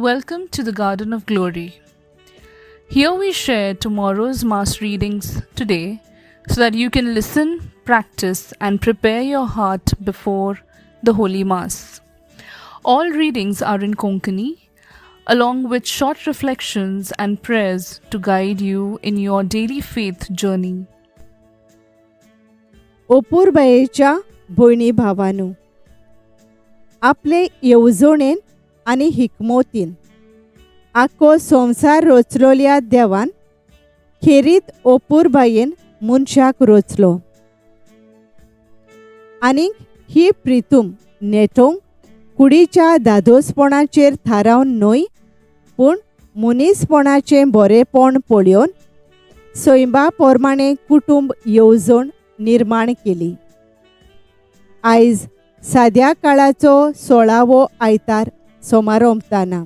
Welcome to the Garden of Glory. Here we share tomorrow's Mass readings today so that you can listen, practice, and prepare your heart before the Holy Mass. All readings are in Konkani, along with short reflections and prayers to guide you in your daily faith journey. अपुरबायेच्या भयणी भावानू, आपले येवजणेन आनी हिकमतीन आख्खो संवसार रचलोल्या देवान खेरीत अपुरबायेन मनशाक रचलो आनीक ही प्रितूम नेटोवंक कुडीच्या दादोसपणाचेर थारावन न्हय, पूण मनीसपणाचें बरेपण पळोवन सैमा प्रमाणें कुटूंब येवजण निर्माण केली. आयज साद्या काळाचो 16वो आयतार समारोंपताना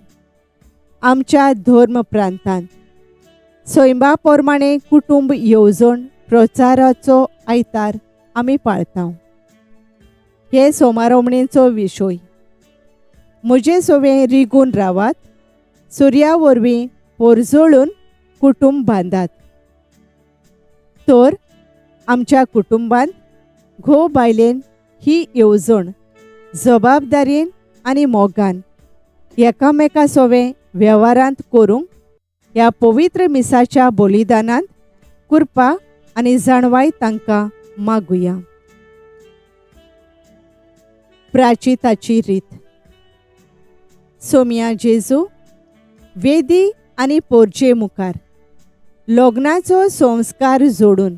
आमच्या धर्म प्रांतांत सैमा प्रमाणें कुटूंब येवजण प्रचाराचो आयतार आमी पाळता. हे समारोमणेचो विशय म्हजे सवें रिगून रावात, सुर्या वरवीं पोरजळून कुटूंब बांदात. तर आमच्या कुटुंबांत घोव बायलेन ही येवजण जबाबदारेन आनी मोगान एकामेका सोवें वेव्हारांत करूंक ह्या पवित्र मिसाच्या बलिदानांत कृपा आनी जाणवाय तांकां मागुया. प्राचिताची रीत. सोमया जेजू, वेदी आनी पोरजे मुखार लग्नाचो संस्कार जोडून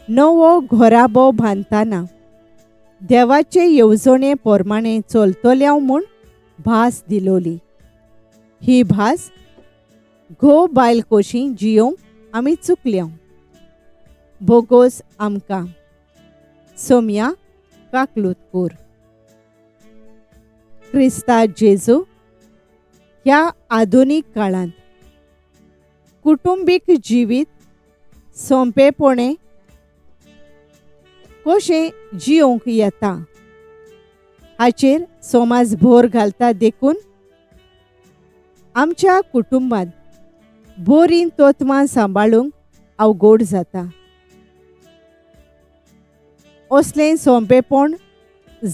नवो घराबो बांदताना देवाचे येवजणे प्रमाणे चलतल्या म्हूण भास दिलोली. ही भास घोव बायल कशी जियोवंक आमी चुकल्या. बोगोस आमकां. सोमया काकलूत कोर. क्रिस्ता जेजू, ह्या आधुनीक काळांत कुटुंबीक जिवीत सोंपेपणे कशें जियोवंक येता हाचेर समाज भर घालता, देखून आमच्या कुटुंबांत बरीं तत्वां सांबाळूंक अवघड जाता. असलें सोंपेपण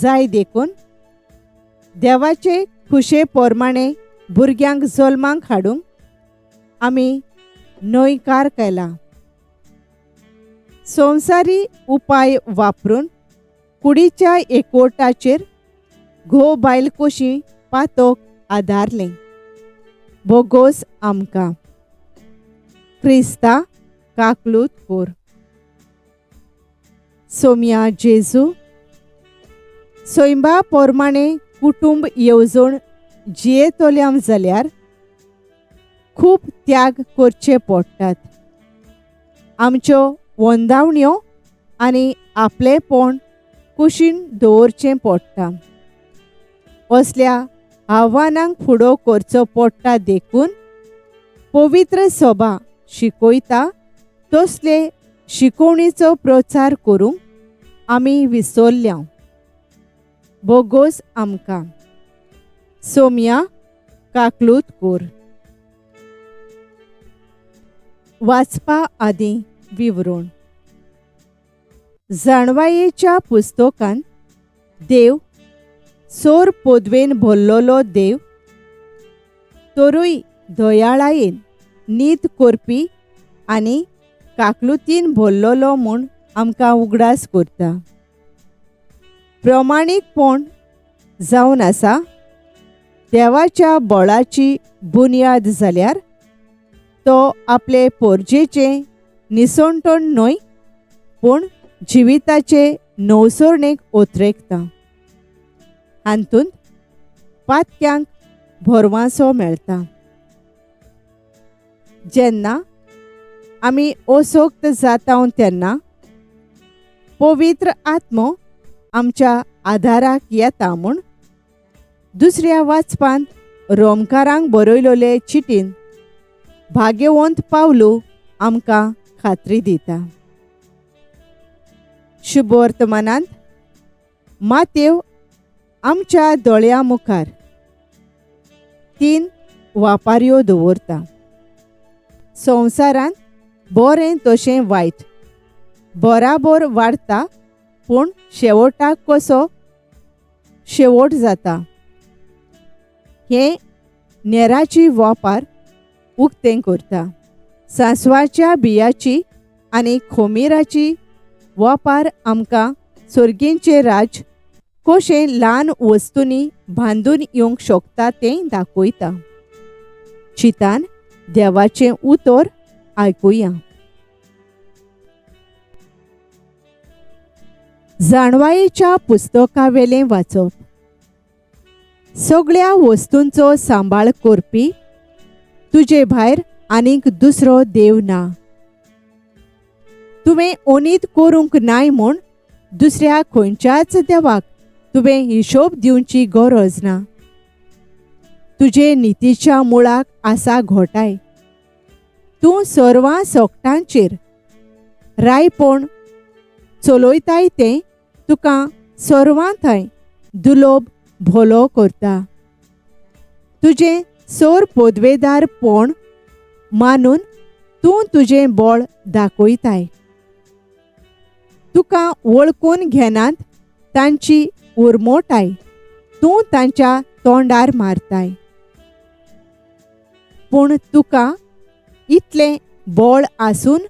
जाय देखून देवाचे खुशे प्रमाणे भुरग्यांक जल्माक हाडूंक आमी न्हयकार केला. संवसारी उपाय वापरून कुडीच्या एकवटाचेर घोव बायल कशी पातोक आदारलें. बोगोस आमकां. क्रिस्ता काकलूत कोर. सोमया जेजू, सैमा प्रमाणे कुटूंब येवजण जियेतल्या जाल्यार खूब त्याग करचे पडटात. आमच्यो वंदावण्यो आनी आपलेपण कुशीन दवरचें पडटा. असल्या आव्हानांक फुडो करचो पडटा, देखून पवित्र सभा शिकयता तसले शिकोवणेचो प्रचार करूंक आमी विसरल्या. बोगोस आमकां. सोमया काकलूत कोर. वाचपा आदीं विवरण. जाणवायेच्या पुस्तकांत देव सोर पदवेन भरलेलो देव तरूय दयाळायेन नीत करपी आनी काकलुतीन भरलेलो म्हूण आमकां उगडास करता. प्रमाणीकपण जावन आसा देवाच्या बळाची बुन्याद जाल्यार तो आपले पोरजेचें निसणटण न्हय पूण जिविताचे नवसरणेक ओतरेकता. हातूंत पातक्यांक भरवांसो मेळटा. जेन्ना आमी असक्त जाता तेन्ना पवित्र आत्मो आमच्या आदाराक येता म्हूण दुसऱ्या वाचपांत रोमकारांक बरयलोले चिटीन भाग्यवंत पावलू आमकां खात्री दिता. शुभवर्तमानांत मातेव आमच्या दोळ्या मुखार तीन वापाऱ्यो दवरता. संवसारांत बरें तशें वायट बराबर वाडटा, पूण शेवटाक कसो शेवट जाता हें नेराची वापर उक्तें करता. सांसवाच्या बियाची आनी खोमीराची वापर आमकां सर्गींचें राज्य कशें ल्हान वस्तूंनी बांदून येवंक शकता तें दाखयता. चिंतान देवाचें उतर आयकुया. जाणवायेच्या पुस्तकावेलें वाचप. सगळ्या वस्तूंचो सांबाळ करपी तुजे भायर आनीक दुसरो देव ना. तुवें ओनीत करूंक नाय म्हूण दुसऱ्या खंयच्याच देवाक तुवें हिशोब दिवची गरज ना. तुजे नितीच्या मुळाक आसा घोटाय. तूं सर्वां सोकटांचेर रायपण चलयताय तें तुका सर्वां थंय दुलोब भोलो करता. तुजें सोर पदवेदारपण मानून तूं तुजें बळ दाखयताय. तुका वळखून घेनात तांची उरमोटाय तूं तांच्या तोंडार मारताय. पूण तुका इतलें बळ आसून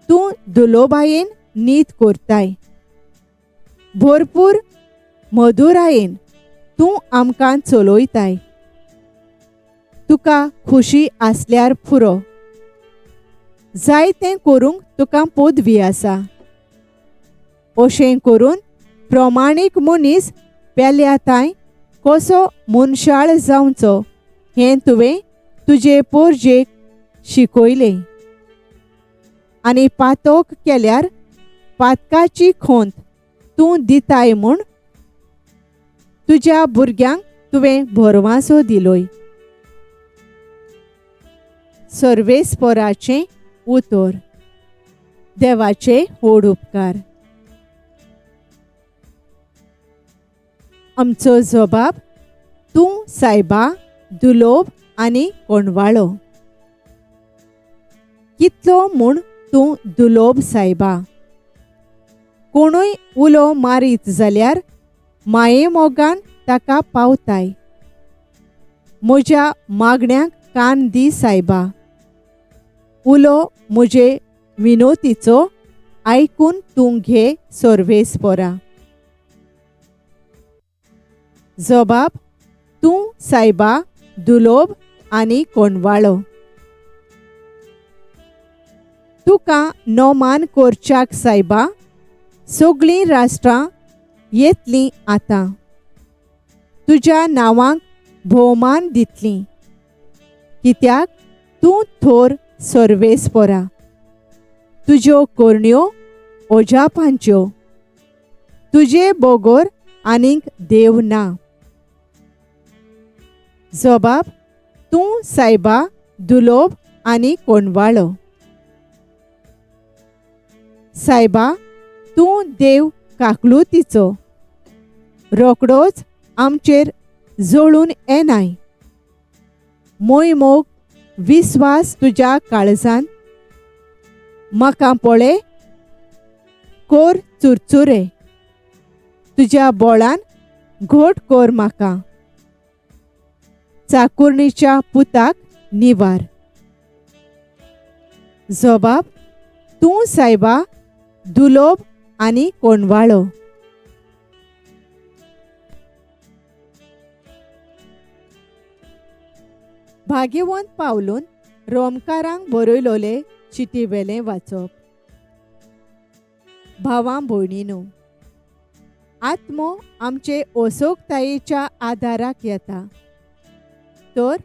तूं दुलोबायेन नीत करताय. भरपूर मधुरायेन तूं आमकां चलयताय. तुका खुशी आसल्यार पुरो, जाय तें करूंक तुका पदवी आसा. अशें करून प्रमाणीक मनीस पेल्या तांय कसो मनशाळ जावचो हें तुवें तुजे पोरजेक शिकयलें. आनी पातोक केल्यार पातकाची खोंत तूं दिताय म्हूण तुज्या भुरग्यांक तुवें भरवासो दिलोय. सर्वेस्पराचें उतर. देवाचे व्हड उपकार. आमचो जबाब तूं सायबा दुलोब आनी कोणवाळो. कितलो म्हूण तूं दुलोब सायबा. कोणूय उलो मारीत जाल्यार मायेमोगान ताका पावताय. म्हज्या मागण्यांक कान दी सायबा. उलो म्हजे विनोतीचो आयकून तूं घे सर्वेस्परा. जबाब तूं सायबा दुलोब आनी कोणवाळो. तुका नोमान करच्याक सायबा सगळीं राष्ट्रां येतलीं आतां. तुज्या नांवाक भोवमान दितलीं, कित्याक तूं थोर सर्वेस्परा. तुज्यो करण्यो ओजापांच्यो. तुजे बगर आनीक देव ना. जबाब तूं सायबा दुलोब आनी कोणवाळो. सायबा तूं देव काकलुतीचो, रोकडोच आमचेर जळून येनाय. मोयमोग विस्वास तुज्या काळजान म्हाका पळय कोर चुरचुरे. तुज्या बोळान घोट कोर म्हाका. चाकुरणीच्या पुताक निवार. जबाब तूं सायबा दुलोब आनी कोणवाळो. भाग्यवंत पावलून रोमकारांक बरयलोले चिटीवेलें वाचप. भावां भयणीनू, आत्मो आमचे ओसोकतायेच्या आदाराक येता, तर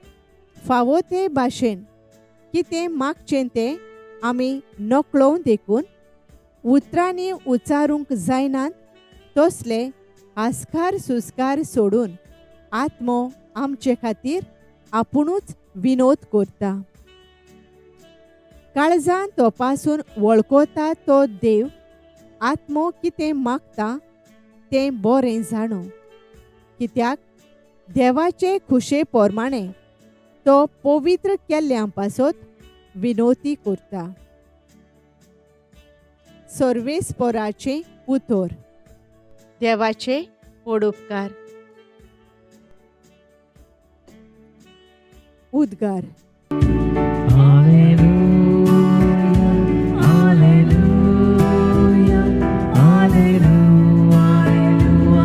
फावो ते भाशेन कितें मागचें तें आमी नकळोवन देखून उतरांनी उच्चारूंक जायनात तसले आस्कार सुस्कार सोडून आत्मो आमचे खातीर आपुणूच विनोद करता. काळजान तपासून वळखता तो देव आत्मो कितें मागता तें बरें जाणो, कित्याक देवाचे खुशे प्रमाणे तो पवित्र केल्ल्यां पासत विनोती करता. सर्वेस्पोराचें उतर. देवाचे व्हड उपकार. उद्गार. Alleluia, Alleluia, Alleluia,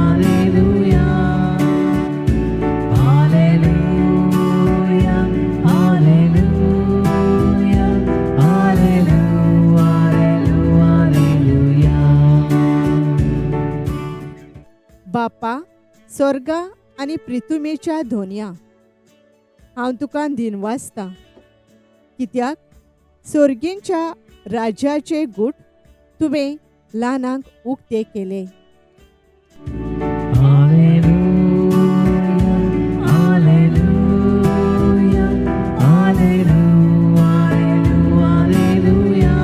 Alleluia, Alleluia, Alleluia, Alleluia. बापा स्वर्गा आनी प्रितुमेच्या धोनया, हांव तुका दिनवासतां कित्याक सोर्गींच्या राज्याचे गूट तुवें ल्हानांक उक्ते केले. Alleluia, Alleluia, Alleluia, Alleluia,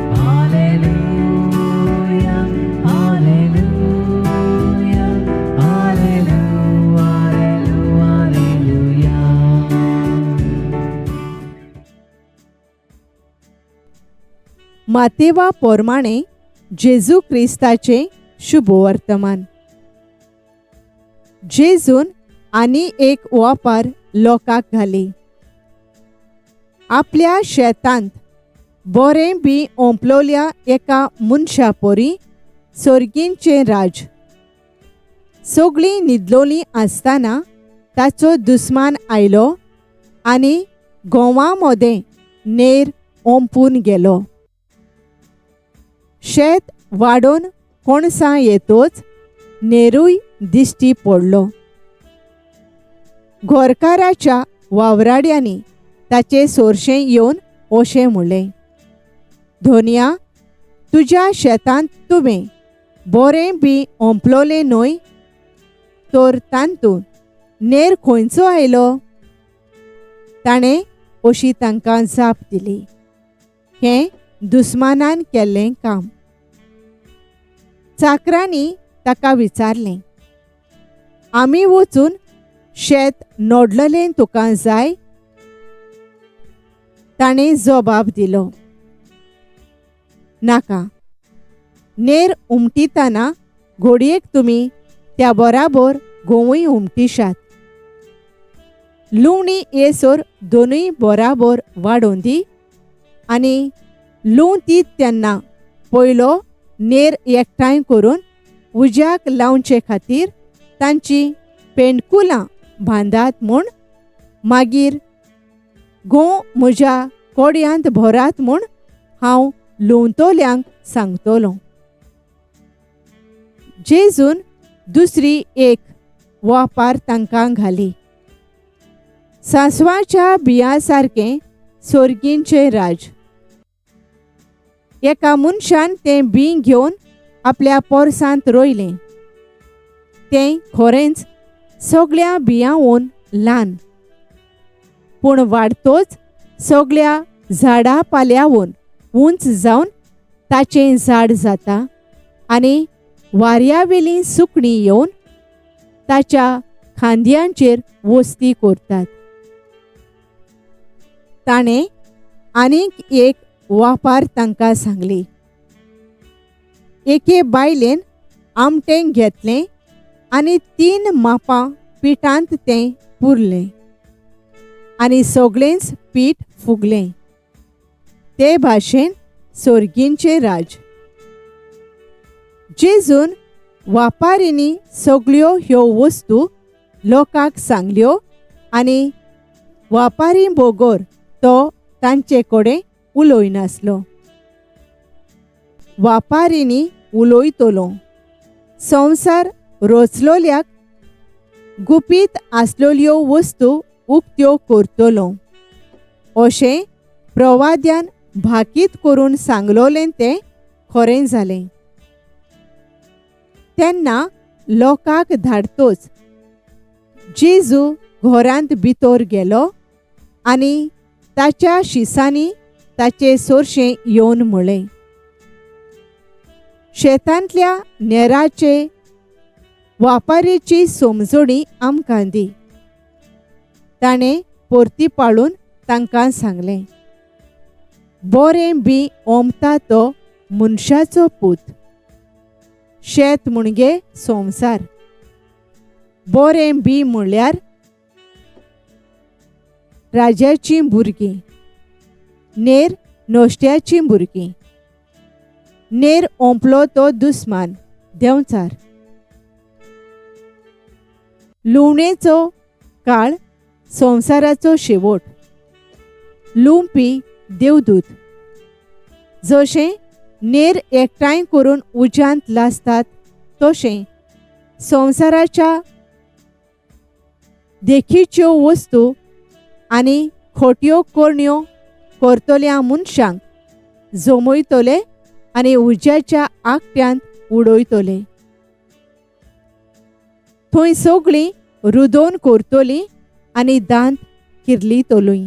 Alleluia, Alleluia, Alleluia, Alleluia. मातेवा पोरमाणे जेजू क्रिस्ताचें शुभवर्तमान. जेजून आनी एक वापर लोकांक घाली. आपल्या शेतांत बोरें बी ओंपलोल्या एका मनशा पोरी सोर्गींचें राज. सगळीं न्हिदलोलीं आसतना ताचो दुस्मान आयलो आनी गोंवा मोदें नेर ओंपून गेलो. शेत वाडोवन कोणसां येतोच नेरूय दिश्टी पडलो. घोरकाराच्या वावराड्यांनी ताचे सोरशें येवन अशें म्हणलें, धोनया, तुज्या शेतांत तुवें बोरें बी ओंपलोलें न्हय, तर तातूंत नेर खंयचो आयलो? ताणें अशी तांकां जाप दिली, हें दुस्मानान केल्लें काम. चाकरांनी ताका विचारलें, आमी वचून शेत नोडलेलें तुका जाय? ताणें जबाब दिलो, नाका. नेर उमटितना घोडयेक तुमी त्या बराबर गोंवूय उमटिशात. लुवणी येसर दोनूय बराबर वाडोवन दी आनी लुंवतीत तेन्ना पयलो नेर एकठांय करून उज्याक लावचे खातीर तांची पेंडकुलां बांदात म्हूण, मागीर गोंव म्हज्या कोडयांत भरात म्हूण हांव लुंवतल्यांक सांगतलो. जेजून दुसरी एक वापार तांकां घाली. सांसवाच्या बियां सारकें सोर्गींचें राज. एका मनशान तें बीं घेवन आपल्या पोरसांत रोयलें. तें खरेंच सगळ्या बियांवून ल्हान, पूण वाडतोच सगळ्या झाडा पाल्यावून उंच जावन ताचें झाड जाता आनी वाऱ्यावेलीं सुकणीं येवन ताच्या खांद्यांचेर वस्ती करतात. ताणें आनीक एक वापार तांकां सांगली. एके बायलेन आमटें घेतलें आनी 3 मापां पिठांत तें पुरलें आनी सगळेंच पीठ फुगलें. ते भाशेन सोर्गींचें राज. जेजून वापारींनी सगळ्यो ह्यो वस्तू लोकांक सांगल्यो आनी वापारी बोगोर तो तांचे कडेन उलयनासलो. वापारींनी उलयतलो. संवसार रचलोल्याक गुपीत आसलोल्यो वस्तू उक्त्यो करतलो अशें प्रवाद्यान भाकीत करून सांगलोलें तें खरें जालें. तेन्ना लोकांक धाडतोच जेजू घरांत भितर गेलो आनी ताच्या शिसांनी ताचे सोरशें येवन म्हळें, शेतांतल्या नेराचे वापारेची समजणी आमकां दी. ताणें परती पाळून तांकां सांगलें, बोरें बी ओंपता तो मनशाचो पूत, शेत म्हणगे संवसार, बोरें बी म्हणल्यार राजाचीं भुरगीं, नेर नश्ट्याचीं भुरगीं, नेर ओंपलो तो दुस्मान देंवचार. लुवणेचो काळ संवसाराचो शेवट, लुंवपी देवदूत. जशें नेर एकठांय करून उज्यांत लासतात तशें संवसाराच्या देखीच्यो वस्तू आनी खोट्यो करण्यो करतल्या मनशांक जमयतले आनी उज्याच्या आकट्यांत उडयतले. थंय सगळीं रुदोन करतलीं आनी दांत किर्लितलीं.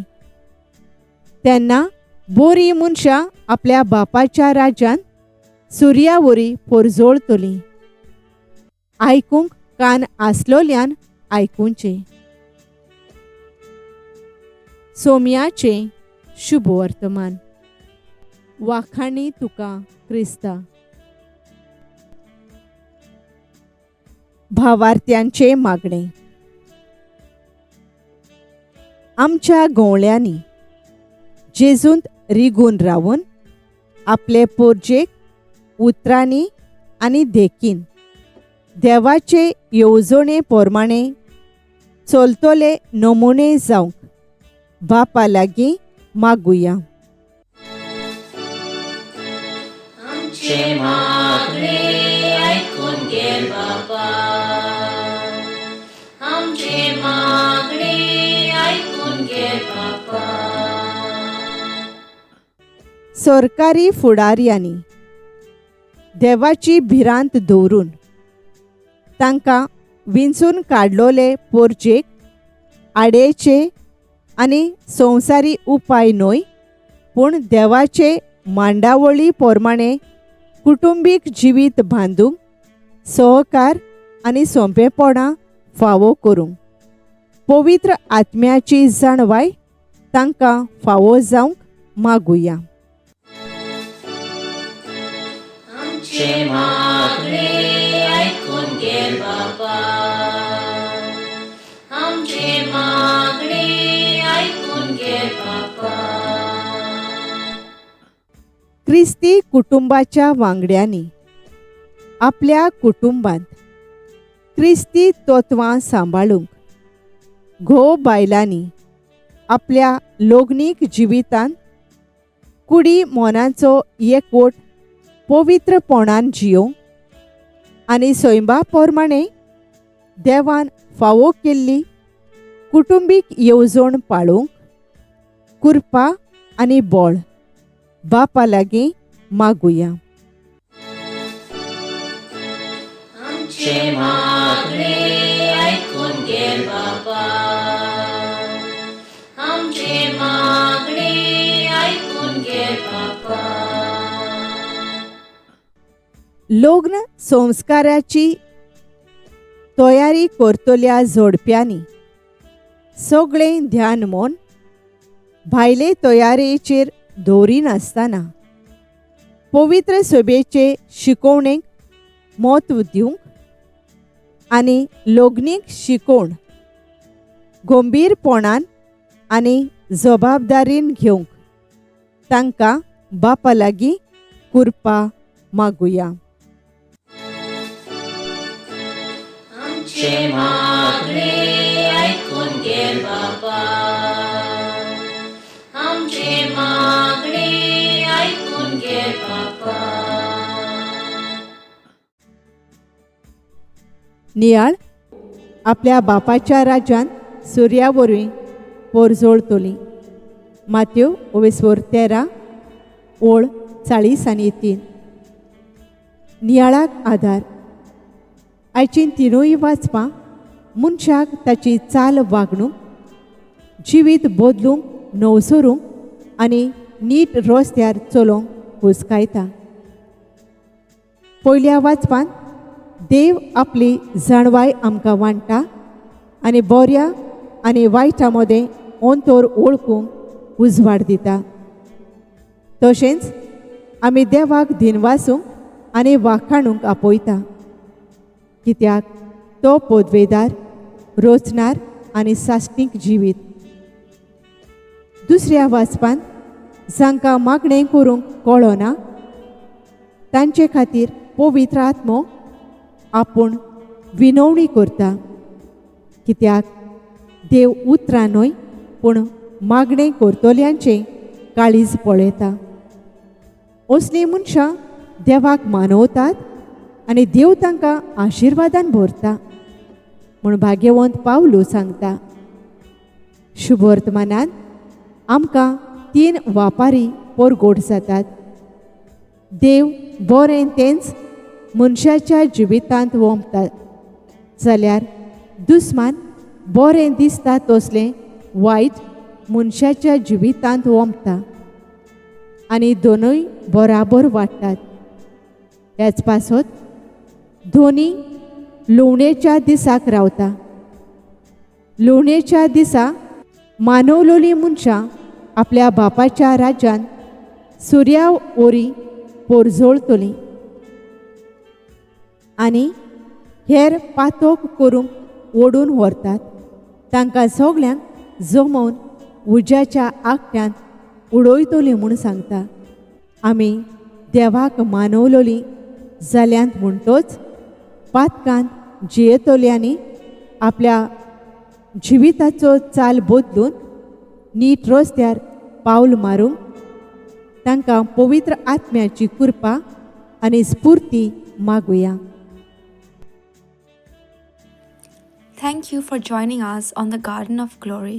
तेन्ना बोरीं मनशां आपल्या बापाच्या राज्यांत सुर्या वरी पोरजोळतलीं. आयकूंक कान आसलोल्यान आयकुचें. सोम्याचें शुभवर्तमान. वाखाणी तुका क्रिस्ता. भावार्थ्यांचें मागणें. आमच्या गवळ्यांनी जेजूंत रिगून रावन आपले पोरजेक उतरांनी आनी देखीन देवाचे येवजणे प्रमाणे चलतले नमुने जावंक बापा लागीं मागुया. आमचें मागणें आयकून घे बाबा, आमचें मागणें आयकून घे बाबा. सरकारी फुडाऱ्यांनी देवाची भिरांत दवरून तांकां विंचून काडलोले पोरजेक आडेचे आनी संवसारी उपाय न्हय पूण देवाचे मांडावळी प्रमाणे कुटुंबीक जिवीत बांदूंक सहकार आनी सोंपेपणां फावो करूंक पवित्र आत्म्याची जाणवाय तांकां फावो जावंक मागुया. आमचें मागणें आयकून घे बाबा, आमचें मागणें आयकून घे बाबा. क्रिस्ती कुटुंबाच्या वांगड्यांनी आपल्या कुटुंबांत क्रिस्ती तत्वां सांबाळूंक घोव बायलांनी आपल्या लग्नीक जिवितांत कुडी मनाचो एकवट पवित्रपणान जियोवंक आनी सैमा प्रमाणे देवान फावो केल्ली कुटुंबीक येवजण पाळूंक कृपा आनी बळ बापा लागीं मागुया. आमचें मागणें आयकून घे बाबा, आमचें मागणें आयकून घे बाबा. लग्न संस्काराची तयारी करतल्या जोडप्यांनी सगळें ध्यान मन भायले तयारेचेर दवरिनासतना पवित्र सभेचे शिकोवणेक म्हत्व दिवंक आनी लग्नीक शिकोवण गंभीरपणान आनी जबाबदारीन घेवंक तांकां बापा लागीं कृपा मागुया. आमचें मागणें आयकून घे बाबा, आमचें मागणें आयकून घे बाबा. नियाळ आपल्या बापाच्या राज्यांत सुर्या वरवीं पोरजोळतली. मात्यो ओवेस्वर 13 ओळ 40 आनी 3. नियाळाक आदार. आयचीं तिनूय वाचपां मनशाक ताची चाल वागणूक जिवीत बदलूंक नवसरूंक आनी नीट रस्त्यार चलोवंक हुस्कायता. पयल्या वाचपांत देव आपली जाणवाय आमकां वांट्टा आनी बऱ्या आनी वायटा मदें अंतर वळखूंक उजवाड दिता. तशेंच आमी देवाक दिनवासूंक आनी वाखाणूंक आपयता, कित्याक तो पदवेदार, रचणार आनी साश्टीक जिवीत. दुसऱ्या वाचपान जांकां मागणें करूंक कळना तांचे खातीर पवित्र आत्मो आपूण विनवणी करता, कित्याक देव उतरां न्हय पूण मागणें करतल्यांचें काळीज पळयता. असलीं मनशां देवाक मानवतात आनी देव तांकां आशिर्वादान भरता म्हूण भाग्यवंत पावलू सांगता. शुभवर्तमानान आमकां 3 वापारी परगोट जातात. देव बरें तेंच मनशाच्या जिवितांत वोमता जाल्यार दुस्मान बरें दिसता तसलें वायट मनशाच्या जिवितांत वोमता आनी दोनूय बराबर वाडटात. ह्याच पासत दोनी लुवणेच्या दिसाक रावता. लुवणेच्या दिसा मानवलोली मनशां आपल्या बापाच्या राज्यान सुर्या वरी पोरजोळतलीं आनी हेर पातोक करूंक ओडून व्हरतात. तांकां सगल्यांक जमोवन उज्याच्या आंकट्यांत उडयतलीं म्हूण सांगता. आमी देवाक मानवलोली जाल्यांत म्हणटोच पातकांत जियेतल्यांनी आपल्या जिविताचो चाल बदलून नीट रस्त्यार पावल मारूंक तांकां पवित्र आत्म्याची कृपा आनी स्फूर्ती मागुया. Thank you for joining us on the Garden of Glory.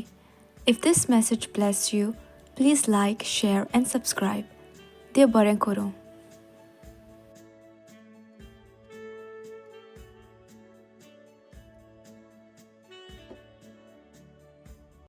If this message blessed you, please like, share and subscribe. देव बरें करूं.